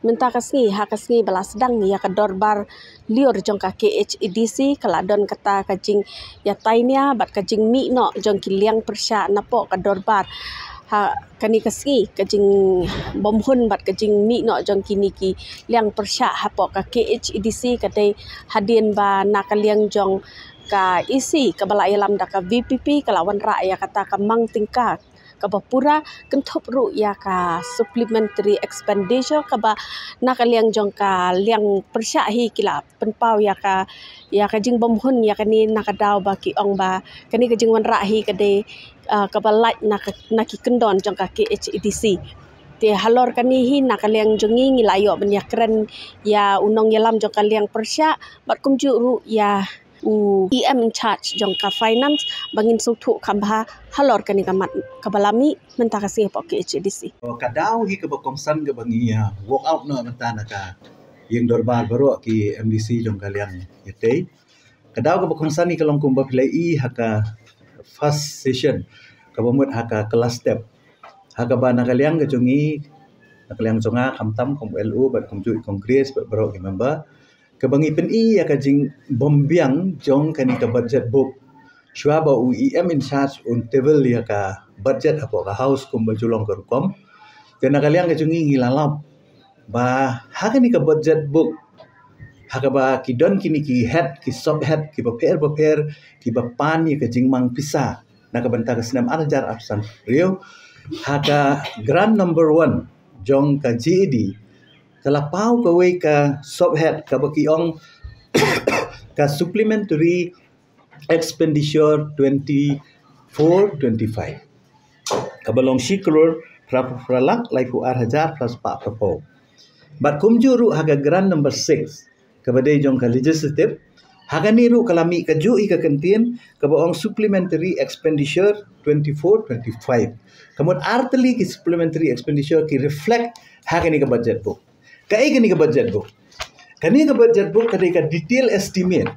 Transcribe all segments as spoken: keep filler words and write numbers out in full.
Mynta ka sngi, ha ka sngi ba la sdang ïa ka dorbar lyiur jong ka K H A D C, ka la don kata ka jingïatainia bad ka jingmih noh jong ki liang pyrshah napoh ka dorbar. Ha kane ka sngi, ka jingbymhun bad ka jingmih noh jong kine ki liang pyrshah hapoh ka K H A D C ka dei hadien ba na ka liang jong ka E C kaba la ïalam da ka V P P ka la wanrah ïa kata ka mang tyngka kaba pura, kynthup ruh ïa ka supplementary expenditure kaba na ka liang jong ka liang pyrshah hi ki la pynpaw ïa ka, ïa ka jingbymhun ïa kane na ka daw ba ki ong ba kane ka jingwanrah hi ka dei, ah, kaba lait na ka, na ki kyndon jong ka K H A D C. Te halor kane hi na ka liang jong ngi ngi la ïoh ban ïakren ïa u nongïalam jong ka liang pyrshah bad kumjuh ruh ïa u E M in charge jong ka finance ba ngin sngewthuh kham bha halor kane ka mat kaba la mih mynta ka sngi hapoh K H A D C. Ka daw hi kaba kongsan kaba ngi ïa work out noh mynta na ka ïing dorbar baroh ki M D C jong ka liang ïatei. Ka daw kaba kongsan hi ka long kumba phi la i ha ka first session kaba mut ha ka class step. Ha kaba na ka liang ka jong ngi, na ka liang jong nga khamtam kum L O bad kumjuh i Congress bad baroh ki member, kaba ngi pyni ïa ka jingbymbiang jong kane ka budget book. Shuwa ba u E M in charge un table ïa ka budget hapoh ka House kumba ju long ka rukom. Te na ka liang ka jong ngi ngi la lap ba ha kane ka budget book, ha kaba ki don kine ki head, ki sub head kiba pher bapher kiba pan ïa ka jingmang pisa na ka bynta ka snem ar hajar arphew san arphew hynriew, ha ka grant number one jong ka G A D, ka la paw kawei ka sub head kaba ki ong ka supplementary expenditure twenty-four twenty-five, kaba long shi klur phra, phra lak laiphew ar hajar phra spah phra phew. Bad kumjuh ruh ha ka grant number six, kaba dei jong ka legislative, ha kane ruh ka la mih kajuh hi ka kyntien kaba ong supplementary expenditure twenty-four twenty-five. Ka mut ar tylli ki supplementary expenditure ki reflect ha kane ka budget book. Kaei kane ka budget book? Kane ka budget book ka dei ka detail estimate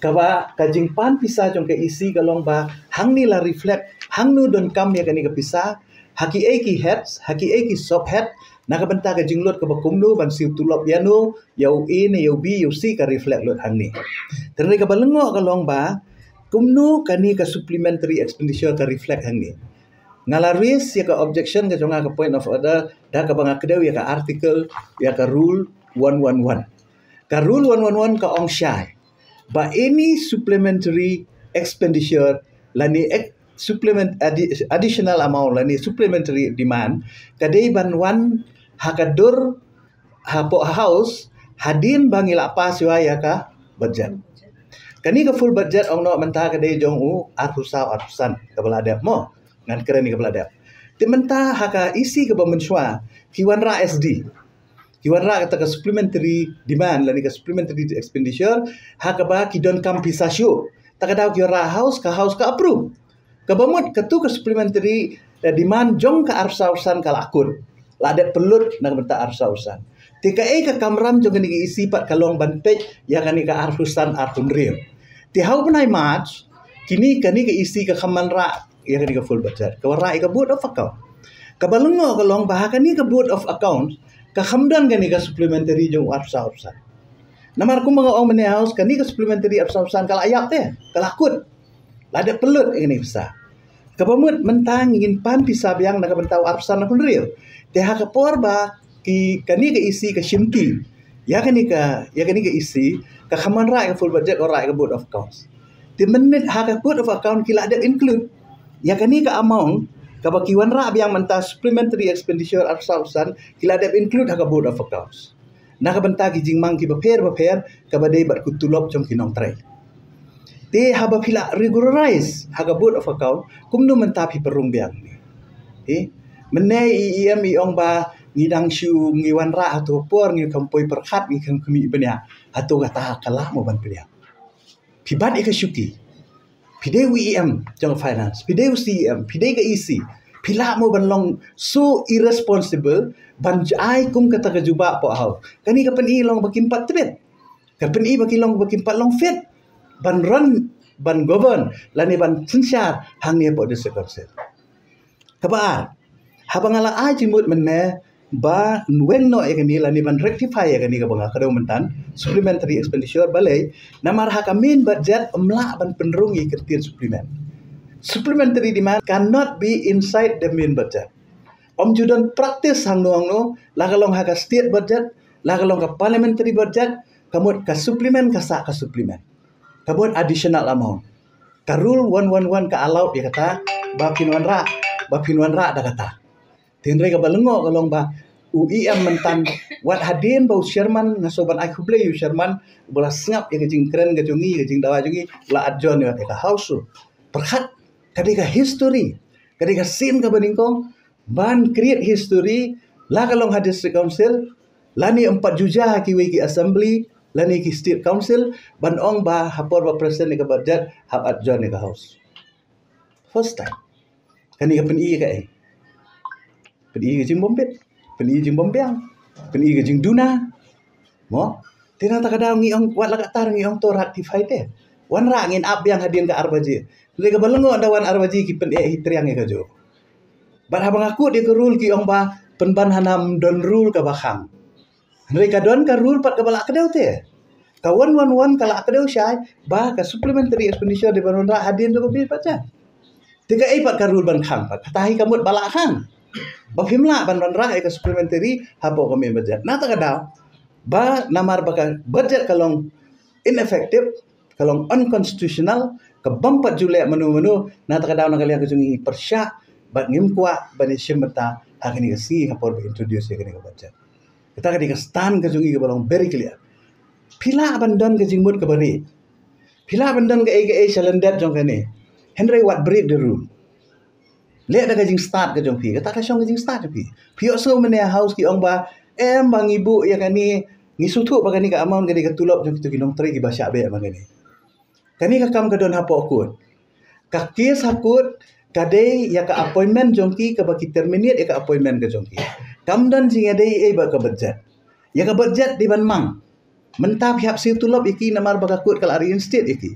kaba ka jingpan pisa jong ka E C ka long ba hangne la reflect hangno donkam ïa kane ka pisa, ha kiei ki heads, ha kiei ki sub head, na ka bynta ka jinglut kaba kumno, ban siew tulop ïano, ïa u A ne ïa u B, ïa u C ka reflect lut hangne. Te hynrei kaba lyngngoh ka long ba kumno kane ka supplementary expenditure ka reflect hangne. Nga la raise ïa ka objection ka jong nga, ka point of order, da kaba nga kdew ïa ka article, ïa ka rule one one one. Ka rule one one one ka ong shai ba any supplementary expenditure lane ex-, supplement addi-, additional amount lane supplementary demand ka dei ban wan ha ka dur hapoh House hadien ba ngi la pass ïa ka budget. Kane ka full budget ong noh mynta ka dei jong u arphew saw arphew san kaba la dep mo. Ngan kren ïa kaba la dep. Te mynta ha ka E C kaba mynshuwa ki wanrah S D. Ki wanrah kata ka supplementary demand lane ka supplementary expenditure ha kaba ki donkam pisa shuh. Ta ka daw ki wanrah House, ka House ka approve. Kaba mut katu ka supplementary, eh, demand jong ka arphew saw arphew san ka la kut. La dep pynlut na ka bynta arphew saw arphew san. Te kaei ka kamram jong kane ka E C pat ka long ban peit ïa kane ka arphew san arphew hynriew. Te ha u bnai March kine, kane ka E C ka kham wanrah ïa kane ka full budget, ka wanrah ïa ka Board of Account. Kaba lyngngoh ka long ba ha kane ka Board of Account ka kham don kane ka supplementary jong u arphew saw arphew san. Namar kumba nga ong mynne House, kane ka supplementary arphew saw arphew san ka la ïap te, ka la kut. La dep pynlut ïa kane ka pisa. Kaba mut mynta ngin pan pisa biang na ka bynta u arphew san arphew hynriew. Te ha ka por ba ki, kane ka E C ka shim ki ïa kane ka, ïa kane ka E C, ka kham wanrah ïa ka full budget, ka wanrah ïa ka Board of Accounts. Te mynne ha ka Board of Account ki la dep include ïa kane ka amount kaba ki wanrah biang mynta supplementary expenditure arphew saw arphew san, ki la dep include ha ka Board of Accounts na ka bynta ki jingmang kiba pher bapher kaba dei bad ka tulop jong ki nongtrei. Te haba phi la regularize ha ka Board of Account, kumno mynta phi pynrung biang? Eh, mynne i E M i ong ba ngi dang shu, ngi wanrah hato por, ngi kham poi pyrkhat, ngi kham khmih bniah. Hato kata ka lah mo ban pdiang? Phi bat ïa ka shuki. Phi dei u E M jong ka finance, phi dei u C E M, phi dei ka E C. Phi lah mo ban long so irresponsible ban ai kum kata ka jubab hapoh House? Kane ka pyni long ba kim pat tbit. Ka pyni ba ki long, ba kim pat long fit ban run, ban govern lane ban synshar hangne hapoh District Council. Kaba ar, haba nga la ai jingmut mynne, ba weng noh ïa kane lane ban rectify ïa kane kaba nga kdew myntan, supplementary expenditure. Balei? Namar ha ka main budget ym lah ban pynrung ïa ka ktien supplement. Supplementary demand cannot be inside the main budget. Ym ju don practice hangno hangno, la ka long ha ka state budget, la ka long ka parliamentary budget, ka mut ka supplement ka sah ka supplement, ka mut additional amount. Ka rule one one one ka allowed ïa kata, ba phin wanrah, ba phin wanrah da kata. Te hynrei kaba lyngngoh ka long ba u E M myntan, wat hadien ba u chairman, nga sngewbha ban ai khublei ïa u chairman, ba la sngap ïa ka jingkren ka jong ngi, ka jingdawa jong ngi, la adjourn ïa ka House. Pyrkhat, ka dei ka history, ka dei ka sien kaba nyngkong ban create history, la ka long ha District Council, lane ym pat ju jia ha kiwei ki assembly, lane ki state council, ban ong ba ha por ba present ïa ka budget, hap adjourn ïa ka House. First time. Kane ka pyni ïa kaei? Pyni ïa ka jingbombit, pyni ïa ka jingbombiang, pyni ïa ka jingduna. Mo? Te na kata ka daw ngi ong, wat la katta ngi ong to rectify te. Wanrah, ngin ap biang hadien ka ar baje. Hynrei kaba lyngngoh, da wan ar baje ki pyneh hi triang ïa kajuh. Bad haba nga kut ïa ka rule ki ong ba pynban hana ym don rule kaba khang. Hynrei ka don ka rule pat kaba la kdew te. Ka one one one ka la kdew shai ba ka supplementary expenditure dei ban wanrah hadien jong ka main budget. Te kaei pat ka rule ban khang pat? Kata hi ka mut ba la khang ba phim lah ban wanrah ïa ka supplementary hapoh ka main budget. Na kata ka daw, ba namar ba ka budget ka long ineffective, ka long unconstitutional, ka bym pat ju leh mano mano, na kata ka daw na ka liang ka jong ngi pyrshah bad ngim kwah ban ïashim bynta ha kane ka sngi ha por ba introduce ïa kane ka budget. Kata ka dei ka stand ka jong ngi kaba long very clear. Phi lah ban don ka jingmut kaba rieh, phi lah ban don kaei kaei sha lyndet jong kane, hynrei wat break the rule. Leh da ka jingstad ka jong phi, kata ka shong ka jingstad jong phi. Phi ïohsngew mynne ha House ki ong ba em ba ngi buh ïa kane, ngi sngewthuh ba kane ka amount ka dei ka tulop jong kito ki nongtrei kiba shah beh ba kane. Kane ka kam ka don hapoh court. Ka case ha court ka dei ïa ka appointment jong ki, kaba ki terminate ïa ka appointment ka jong ki. Kam don jingïadei ei bad ka budget. Ïa ka budget dei ban mang. Mynta phi hap siew tulop ïa ki namar ba ka court ka la reinstate ïa ki.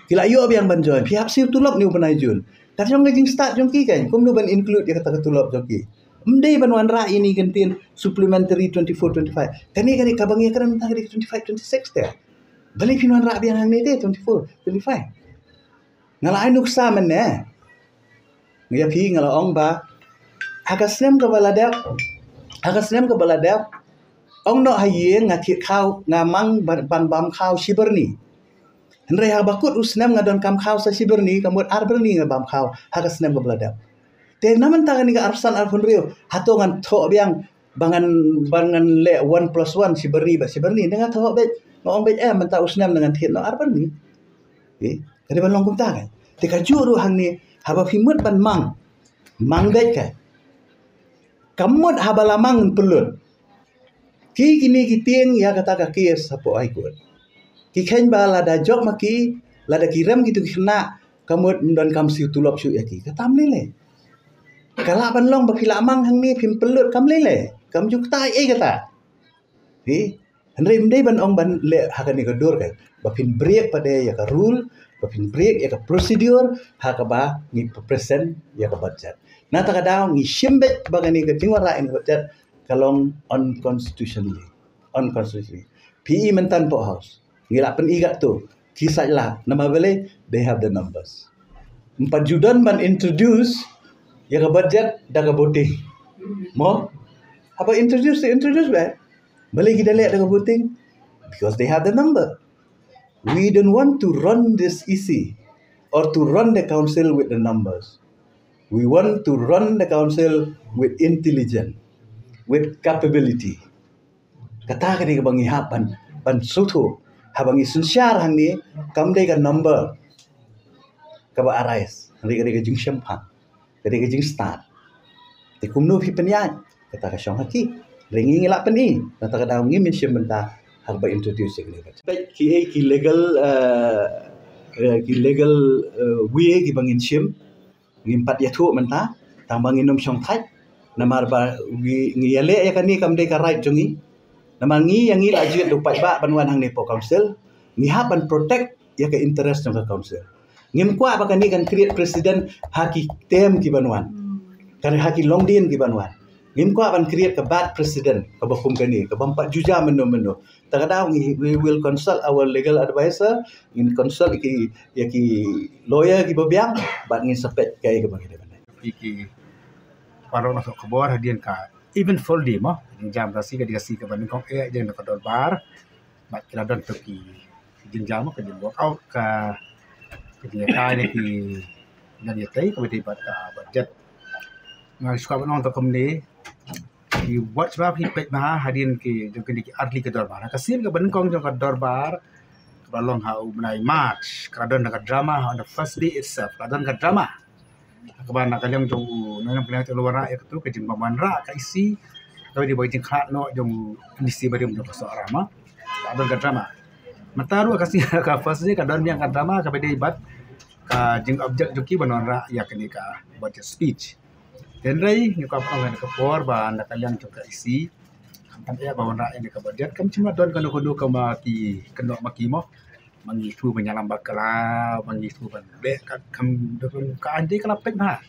Ki la ïoh biang ban join. Phi hap siew tulop ne u bnai June. Ka shong ka jingstad jong ki kan, kumno ban include ïa kata ka tulop jong ki. Ym dei ban wanrah ïa kane ka ktien supplementary twenty-four twenty-five. Kane kane kaba ngi ïakren mynta ka dei twenty-five twenty-six te. Balei phin wanrah biang hangne te twenty-four twenty-five? Nga la ai nuksa mynne. Nga ïa phi nga la ong ba ha ka snem kaba la dep, ha ka snem kaba la dep, ong noh ha ïing nga thied khaw, nga mang ban, ban bam khaw shi byrni. Hynrei haba kut u snem nga donkam khaw sa shi byrni, ka mut ar byrni nga bam khaw ha ka snem kaba la dep. Te na mynta kane ka arphew san arphew hynriew, hato ngan thoh biang ba ngan, ba ngan leh one plus one, shi byrni bad shi byrni? Te nga thoh beit, nga ong beit em, mynta u snem ngan thied noh ar byrni. Ka dei ban long kumta kan. Te kajuh ruh hangne, haba phi mut ban mang, mang beit kan. Ka mut haba la mang pynlut. Ki kine ki tieng ïa kata ka case hapoh High Court. Ki kheiñ ba lada jop ma ki, lada ki rem kito ki khynnah, ka mut ym donkam siew tulop shuh ïa ki. Kata ym lei lei. Ka lah ban long ba phi la mang hangne phim pynlut, kam lei lei. Kam ju kata ei kata. Hynrei ym dei ban ong ban leh ha kane ka dur kan ba phin break pat de ïa ka rule, ba phin break ïa ka procedure ha kaba ngi present ïa ka budget. Na kata ka daw ngi shim beit ba kane ka jingwanrah ïa ka budget ka long unconstitutionally. Unconstitutionally. Phi i mynta hapoh House ngi la pyni katto, ki sait la, namar balei? They have the numbers. Ym pat ju don ban introduce ïa ka budget da ka voting. Mo? Haba introduce, introduce beit. Balei ki da leh da ka voting? Because they have the number. We don't want to run this E C or to run the council with the numbers. We want to run the council with intelligence, with capability. Kata ka dei kaba ngi hap ban, ban sngewthuh. Haba ngi synshar hangne, kam dei ka number kaba arise, hynrei ka dei ka jingshemphang, ka dei ka jingstad. Te kumno phi pynïaid, kata ka shong ha ki. Hynrei ngi ngi la pyni, kata ka daw ngim shim bynta ha kaba introduce ïa kane ka. Peit kiei ki legal, eh, eh, ki legal, eh, way kiba ngin shim. Ngim pat ïathuh mynta, tang ba ngin ym shong thait. Namar ba ngi, ngi ïaleh ïa kane kam dei ka right jong ngi. Namar ngi ïa ngi la jied da u paidbah ban wan hangne hapoh council. Ngi hap ban protect ïa ka interest jong ka council. Ngim kwah ba kane kan create precedent ha ki term ki ban wan, kan ha ki longdien ki ban wan. Ngim kwah ban create ka bad precedent kaba kum kane, kaba ym pat ju jia mynno mynno. Ta ka daw ngi, we will consult our legal advisor, ngin consult ki, ïa ki lawyer kiba biang, bad ngin sa peit kaei kaba ngi dei ban leh. Phi ki paralok la thoh khubor hadien ka eventful day mo, jingïalam Khasi, ka dei ka sngi kaba nyngkong eh jong ka dorbar. Bad ki la don to ki jingjia mo, ka jing work out, ka, ka jingïatai ne ki, jingïatai kaba dei bad ka budget. Nga shu kwah ban ong to kumne, ki watch ba phi peit bha hadien ki, jong kine ki early ka dorbar. Ka sien kaba nyngkong jong ka dorbar kaba long ha u bnai March, ka la don ka drama on the first day itself. Ka la don ka drama kaba na ka liang jong u nongïalam ka liang jong u la wanrah ïa katu ka jingwanrah ka EC, kaba dei ba ka jingkhlad noh jong u MDC barim jong ka Sohra mo. Ka don ka drama. Mynta ruh ka sngi, ka first day ka don biang ka drama kaba dei bad ka jingobject jong ki ban wanrah ïa kane ka budget speech. Hynrei ngi kwah ban ong ha kane ka por ba na ka liang jong ka EC, khamtam eh ba wanrah ïa kane ka budget, kam shym la don kano kano kaba ki kynnoh ma ki mo. Ma ngi shu ban ïalam bakla, ma ngi shu ban leh ka kam, ka ain dei ka la peit bha.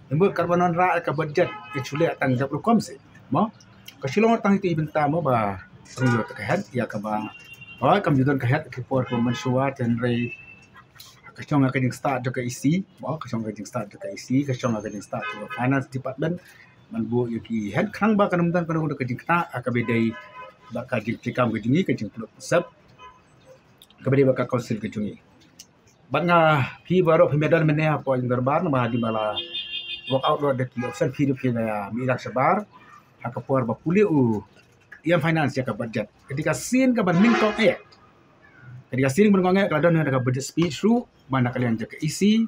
Namar kaba wanrah ka budget ka shu leh tang jop rukom seh mo. Ka shu long tang ïa ki bynta mo ba pynïoh ta ka het ïa kaba, oh, kam ju don ka het ki por kaba mynshuwa, hynrei ka shong ha ka jingstad jong ka EC mo, ka shong ha ka jingstad jong ka EC, ka shong ha ka jingstad jong ka finance department ban buh ïa ki het khnang ba kan ym don kano kano ka jingktah kaba dei bad ka jingtrei kam ka jong ngi, ka jingpynlut pynsep kaba dei bad ka council ka jong ngi. Bad nga, phi baroh phi ïadon mynne hapoh jong ka dorbar, namar hadien ba la work out lut da ki option, phi ruh phi la mih lang shabar ha ka por ba pule u EM Finance ïa ka budget. Ka dei ka sien kaba nyngkong eh, ka dei ka sien kaba nyngkong eh ka la don ha ka budget speech ruh ba na ka liang jong ka EC,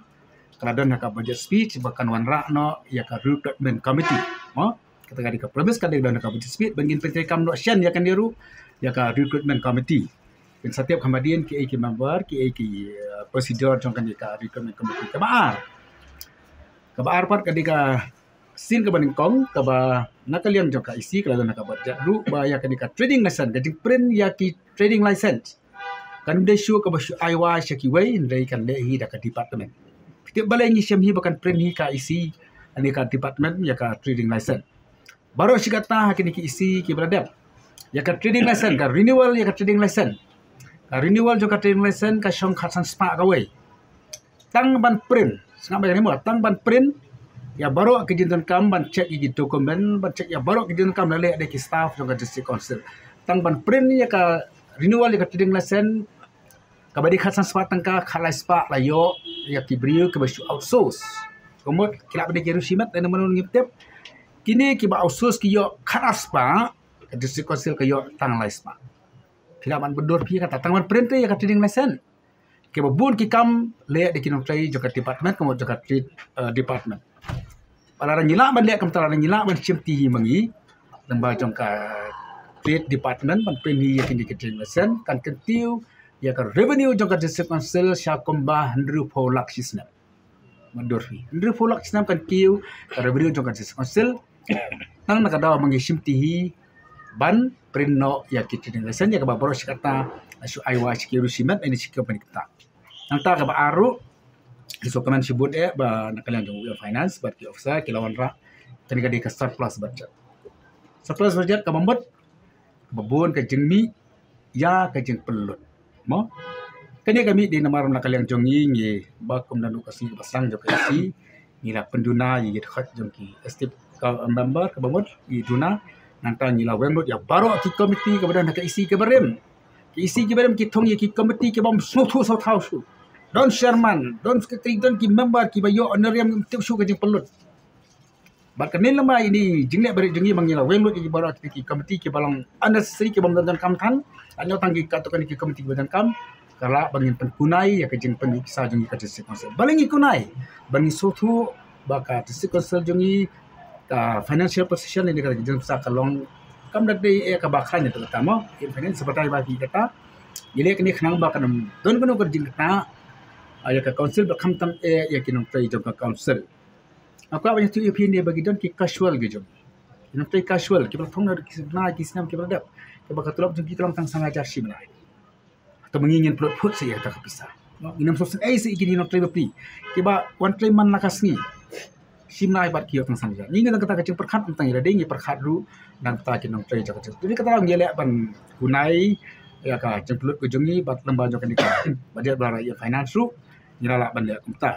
ka la don ha ka budget speech ba kan wanrah noh ïa ka recruitment committee mo. Kata ka dei ka promise ka dei ka don ha ka budget speech ba ngin pyntrei kam noh shen ïa kane ruh, ïa ka recruitment committee. Ngin sa tip kham hadien kiei ki member, kiei ki, eh, procedure jong kane ka recruitment committee. Kaba ar, kaba ar pat ka dei ka sien kaba nyngkong kaba na ka liang jong ka EC ka la don ha ka budget ruh ba ïa kane ka trading license, ka jingprint ïa ki trading license, kam dei shuh kaba shu ai wai sha kiwei, hynrei kan leh hi da ka department. Phi tip balei ngi shem hi ba kan print hi ka EC, kane ka department, ïa ka trading license? Baroh shi katta ha kine ki EC kiba la dep, ïa ka trading license, ka renewal ïa ka trading license, ka renewal jong ka trading license ka shong khatsan spah kawei. Tang ban print, sngap bha ïa kane mo, tang ban print ïa baroh ki jingdonkam, ban check ïa ki document, ban check ïa baroh ki jingdonkam la leh da ki staff jong ka District Council. Tang ban print ïa ka renewal ïa ka trading license, kaba dei khatsan spah tyngka, khatlai spah la ïoh ïa ki briew kiba shu outsource. Ka mut ki lah ban dei ki riewshimet, lane mano ngim tip. Kine kiba outsource ki ïoh khatar spah, ka District Council ka ïoh tang lai spah. Phi lah ban byndur phi kata, tang ban print ïa ka trading license. Kiba bun ki kam leh da ki nongtrei jong ka department, ka mut jong ka trade, eh, department. Lada ngi lah ban leh kumta, lada ngi lah ban shim kti hi ma ngi, lyngba jong ka trade department ban print hi ïa kine ki trading license, kan kyntiew ïa ka revenue jong ka District Council sha kumba hynriewphew lak shi snem. Myndur phi, hynriewphew lak shi snem kan kiew ka revenue jong ka District Council. Tang na ka daw ma ngi shim kti hi ban print noh ïa ki trading license, ïa kaba baroh shi katta la shu ai wai sha ki riewshimet, ïa kine shi ki company katta. Nangta kaba ar ruh, ngi sngewkmen shibun eh ba na ka liang jong u EM Finance bad ki officer ki la wanrah kane ka dei ka surplus budget. Surplus budget kaba mut kaba bun ka jingmih ïa ka jingpynlut mo. Kane ka mih dei namar na ka liang jong ngi, ngi ba kum naduh ka sngi kaba sdang jong ka EC, ngi la pynduna ïa ki dkhot jong ki executive ka member, kaba mut ngi duna. Nangta ngi la weng lut ïa baroh ki komiti kaba don ha ka EC kiba rim. Ki EC kiba rim ki thung ïa ki komiti kiba ym sngewthuh sngewthaw shuh. Don chairman, don secretary, don ki member kiba ïoh honorarium, ngim tip shuh ka jingpynlut. Bad kane lama ine i jingleh barit jong ngi ba ngi la weng lut ïa ki baroh ki komiti kiba long unnecessary, kiba ym don kam than. Ngi tang ki katto katne ki komiti kiba don kam, ka lah ba ngin pynkunai ïa ka jingpynmih pisa jong ngi ka District Council. Balei ngi kunai? Ba ngi sngewthuh ba ka District Council jong ngi, ka financial position ne ka jingpisa ka long kam da dei eh kaba khlaiñ ïa kata mo. Ngi pynlong sa batai ba ki kata, ngi leh kane khnang ba kan ym don kano ka jingkata ïa ka Council, ba khamtam eh ïa ki nongtrei jong ka Council. Nga kwah ban ïathuh ïa phi ne ba ki don ki casual ki jong, ki nongtrei casual kiba la thung na ki snem, ki snem kiba la dep, kiba ka tulop jong ki ka long tang san hajar shi bnai. Te ma ngi ngin pynlut phut sa ïa kata ka pisa. Ngin ym sngewsynei sa ïa ki nongtrei bapli kiba wan trei man la ka sngi. Shim lai bad ki ïoh tang san hajar. Ngi ngi tang kata ka jingpyrkhat, tang ïa lade ngi pyrkhat ruh nang kata ki nongtrei jong ka jing. Jadi kata ngi leh ban kunai ïa ka jingpynlut ka jong ngi bad lem bad jong kane ka budget ba la ïa finance ruh ngi la lah ban leh kumta.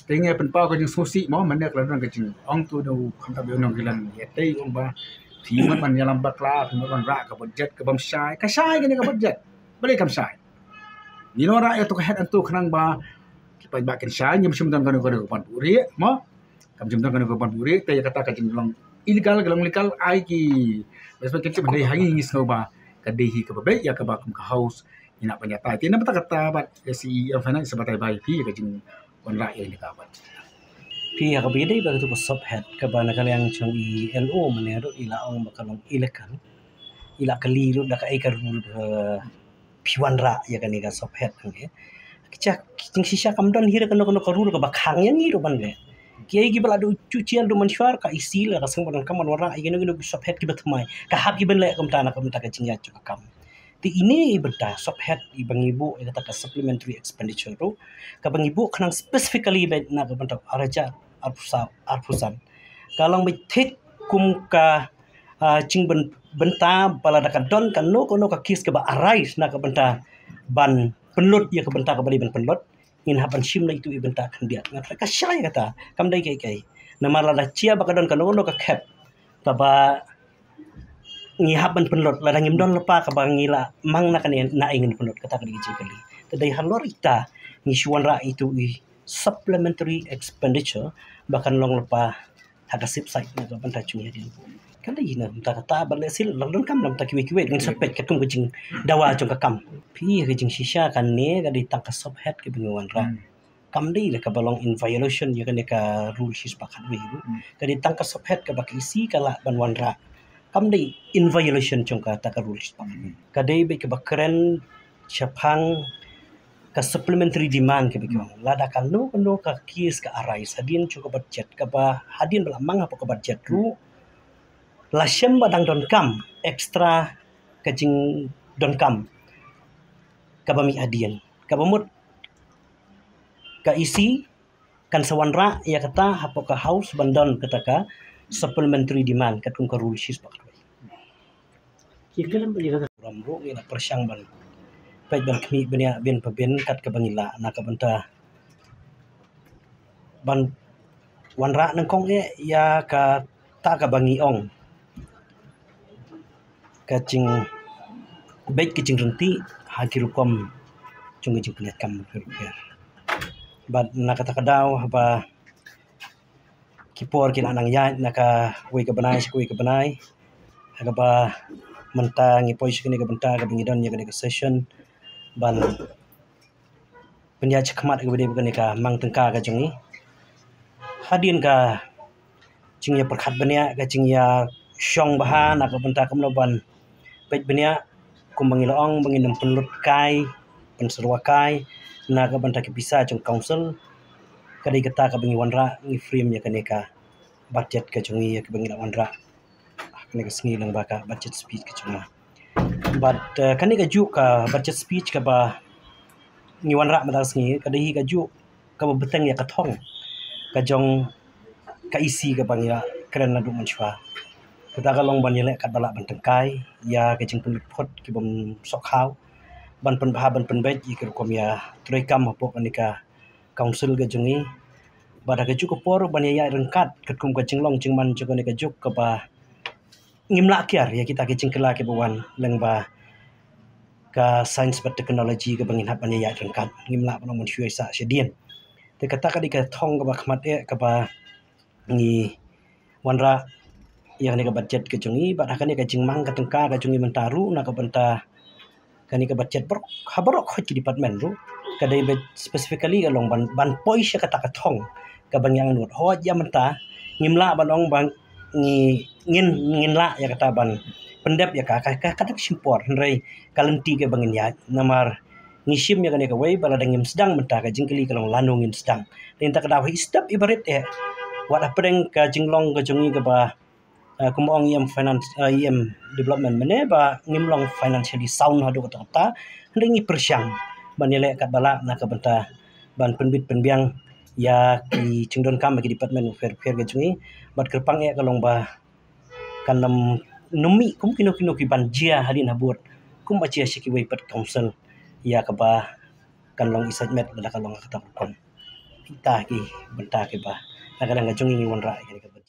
Te ngi pynpaw ka jingsngewsih mo, mane ka la don ka jingong tu da u khamtam ïa u nongïalam ïa tei ong ba phi mut ban ïalam bakla, phi mut ban rah ka budget ka bym shai, ka shai kane ka budget. Balei kam shai? Ngi nang rah ïa tu ka head antu khnang ba ki paidbah kin shai, ngim shym don kano kano ka ban buhrieh mo. Kam shym don kano ka ban buhrieh, te ïa kata ka jinglong illegal, ka long legal, ai ki respect ka tip dei ha ngi, ngi sngew ba ka dei hi kaba beit ïa kaba kum ka house ngi nang ban ïatai. Te namar kata bad ka C E M Finance sa batai ba ïa phi ïa ka jingwanrah ïa kane ka bad. Phi ïa kaba ïadei bad katu ka sub head kaba na ka liang jong i L O mane ruh i la ong ba ka long illegal. I la kylli ruh da kaei ka rule ba phi wanrah ïa kane ka sub head hangne. Ka jingshisha kam don hi ruh kano kano ka rule kaba khang ïa ngi ruh ban leh. Kiei kiba la duh shu jia duh mynshuwa ka E C la ka seng ba donkam ban wanrah ïa kino kino ki sub head kiba thymmai. Ka hap ïa ban leh kumta na ka bynta ka jingïaid jong ka kam. Te ine i bynta sub head iba ngi buh ïa kata ka supplementary expenditure ruh kaba ngi buh khnang specifically beit na ka bynta arhajar arphew saw, arphew san. Ka long beit thik kum ka ah, jingbynta ba lada ka don kano kano ka case kaba arise na ka bynta ban pynlut ïa ka bynta kaba dei ban pynlut, ngin hap ban shim na itu i bynta khyndiat. Nga tharai ka shai kata, kam dei kaei kaei. Namar lada jia ba ka don kano kano ka khep kaba ngi hap ban pynlut, lada ngim don lypa kaba ngi la mang na kane, naei ngin pynlut, kata ka dei ka jingkylli. Te dei halor ita ngi shu wanrah itu i supplementary expenditure ba kan long lypa ha ka sip sait na ka bynta jong ngi hadien. Ka dei na ka bynta kata ba lehse la donkam na ka bynta kiwei kiwei, ngin sa peit katkum ka jingdawa jong ka kam. Phi, ka jingshisha kane ka dei tang ka sub head kaba ngi wanrah. Kam dei la kaba long in violation ïa kane ka rule shispah khatwei ruh. Ka dei tang ka sub head kaba ka E C ka lah ban wanrah. Kam dei in violation jong kata ka rule shispah khatwei. Ka dei beit kaba kren shaphang ka supplementary demand kaba ki ong. Lada kano kano ka case ka arise hadien jong ka budget kaba hadien ba la mang hapoh ka budget ruh, la shem ba dang donkam extra ka jingdonkam kaba mih hadien, kaba mut ka E C kan sa wanrah ïa kata hapoh ka house ban don kata ka supplementary demand katkum ka rule shispah khatwei. Ki kren ba ïa kata. Ram ruh ngi la pyrshang ban peit ban khmih bniah bin pa bin kat kaba ngi lah na ka bynta ban wanrah nyngkong eh ïa kata kaba ngi ong ka jingbeit ka jingryntih ha ki rukom jong ka jingpynïaid kam bapher bapher. Bad na kata ka daw haba ki por ki la nang ïaid na kawei ka bnai sha kawei ka bnai, ha kaba mynta ngi poi sha kane ka bynta kaba ngi don ïa kane ka session ban pynïaid shakhmat kaba dei bad kane ka mang tyngka ka jong ngi. Hadien ka jingïapyrkhat bniah, ka jingïashong bha na ka bynta kumno ban peit bniah, kumba ngi la ong ba ngin ym pynlut kai, pynsyrwa kai na ka bynta ki pisa jong council. Ka dei kata kaba ngi wanrah, ngi frame ïa kane ka budget ka jong ngi ïa kaba ngi la wanrah ha kane ka sngi lyngba ka budget speech ka jong nga. Bad, eh, kane kajuh ka budget speech kaba ngi wanrah mynta ka sngi ka dei hi kajuh kaba bteng ïa ka thong ka jong ka E C kaba ngi la kren naduh mynshuwa. Kata ka long ban ïaleh katba lah ban tyngkai ïa ka jingpynlut phot ki bym sohkhaw, ban pynbha ban pynbeit ïa ki rukom ïatrei kam hapoh kane ka council ka jong ngi. Bad ha kajuh ka por ban ïaïaid ryngkat katkum ka jinglong jingman jong kane kajuh kaba ngim lah kiar ïa kita ki jingkylla kiba wan lyngba ka science bad technology kaba ngin hap ban ïaïaid ryngkat, ngim lah ban ong mynshuwa sah shadien. Te kata ka dei ka thong kaba khmat eh kaba ngi wanrah ïa kane ka budget ka jong ngi, bad ha kane ka jingmang ka tyngka ka jong ngi mynta ruh na ka bynta kane ka budget baroh, ha baroh khoit ki department ruh. Ka dei beit specifically ka long ban, ban poi sha kata ka thong kaba ngi angnud. Hooid ïa mynta ngim lah ban ong ba ngi, ngin, ngin lah ïa kata ban pyndep ïa ka, ka, ka, ka dang shim por, hynrei ka lynti kaba ngin ïaid. Namar ngi shim ïa kane kawei ba lada ngim sdang mynta ka jingkylli ka long lano ngin sdang. Te mynta ka daw hi step ibarit eh wat hapdeng ka jinglong ka jong ngi kaba, eh, kumba ong E M finance, eh, E M development mynne ba ngim long financially sound haduh katta katta. Hynrei ngi pyrshang ban ïaleh katba lah na ka bynta ban pynbit pynbiang ïa ki jingdonkam ki department pher pher ka jong ngi. Bad kyrpang eh ka long ba kan ym nym mih kum kino kino ki ban jia hadien habud kum ba jia sha kiwei pat council, ïa kaba kan long i sait met lada ka long kata ka rukom. Kita ki bynta kiba na ka liang ka jong ngi ngi wanrah ïa kane ka